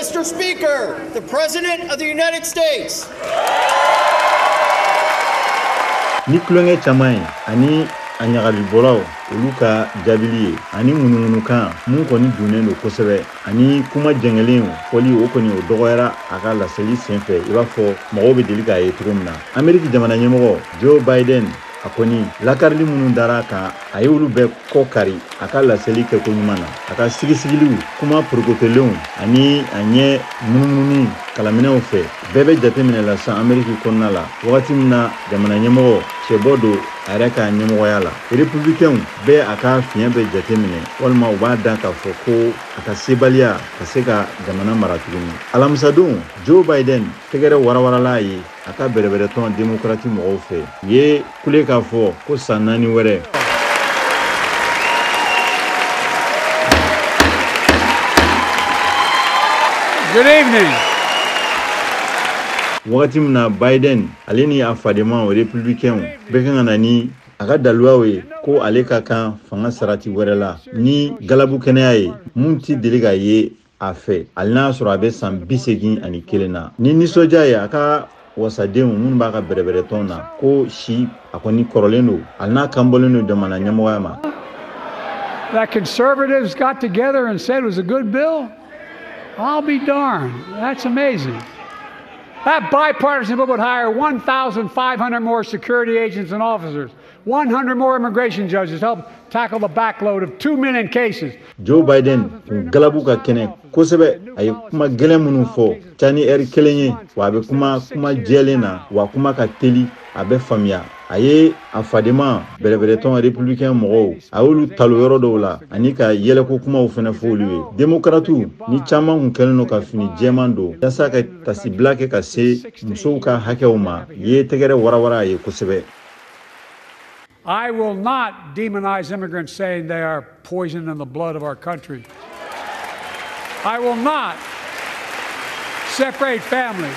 Mr. Speaker, the President of the United States. Ni tulonkɛ caman ye ani a ɲagalibɔlaw olu ka jaabili ye ani ŋunuŋunukan mun kɔni donnen don kosɛbɛ ani kuma jɛngɛlen fɔli, o kɔni o dɔgɔyara a ka laseli senfɛ, i b'a fɔ mɔgɔw bɛ deli k'a ye cogo min na. Ameriki jamana ɲɛmɔgɔ Joe Biden, a kɔni lakarili minnu dara a kan, a ye olu bɛɛ kɔ kari a ka laseli kɛko ɲuman na. A ka sigisigiliw, kuma porokotolenw ani a ɲɛ munumununi kalaminɛw fɛ, bɛɛ bɛ jateminɛ la sisan Ameriki kɔnɔna la, wagati min na jamana ɲɛmɔgɔ cɛbɔ don a yɛrɛ ka ɲɛmɔgɔya la. Républicainw bɛɛ a ka fiɲɛ bɛ jateminɛ, walima u b'a da k'a fɔ ko a ka sebaliya ka se ka jamana mara tuguni. Alamisadon, Joe Biden tɛgɛrɛ warawarala ye a ka bɛrɛbɛrɛtɔn démocrate mɔgɔw fɛ, u ye kule k'a fɔ ko san 4 wɛrɛ. Good evening. Wagati min na Biden ale ni a fadenmaw républicainw bɛɛ kan ka na ni a ka daluyaw ye ko ale ka kan fanga sarati wɛrɛ la ni galabu kɛnɛya ye mun ti deli ka ye a fɛ, hali n'a sɔrɔ a bɛ san 81 na. Ni nisɔndiya ye a ka wasadenw minnu b'a ka bɛrɛbɛrɛtɔn na ko si a kɔni kɔrɔlen don, hali n'a kan bɔlen don jamana ɲɛmɔgɔya ma. That conservatives got together and said it was a good bill? I'll be darned. That's amazing. That bipartisan bill would hire 1,500 more security agents and officers, 100 more immigration judges to help tackle the backload of 2 million cases. Joe Biden kun galabu ka kɛnɛ kosɛbɛ. A ye kuma gɛlɛn minnu fɔ ca ni ɛri kelen ye, wa a bɛ kuma kuma jɛlen na, wa kuma ka teli, a bɛ faamuya. A ye a fadenma bɛrɛbɛrɛtɔn républicain mɔgɔw, a y'olu talo yɔrɔ dɔw la ani ka yɛlɛko kumaw fɛnɛ fɔ olu ye. Démocratiw ni caman kun kɛlen don ka fini jɛman don yaasa ka tasibila kɛ ka se musow ka hakɛw ma, ye tɛgɛrɛ warawara a ye kosɛbɛ. I will not demonize immigrants saying they are poison in the blood of our country. I will not separate families.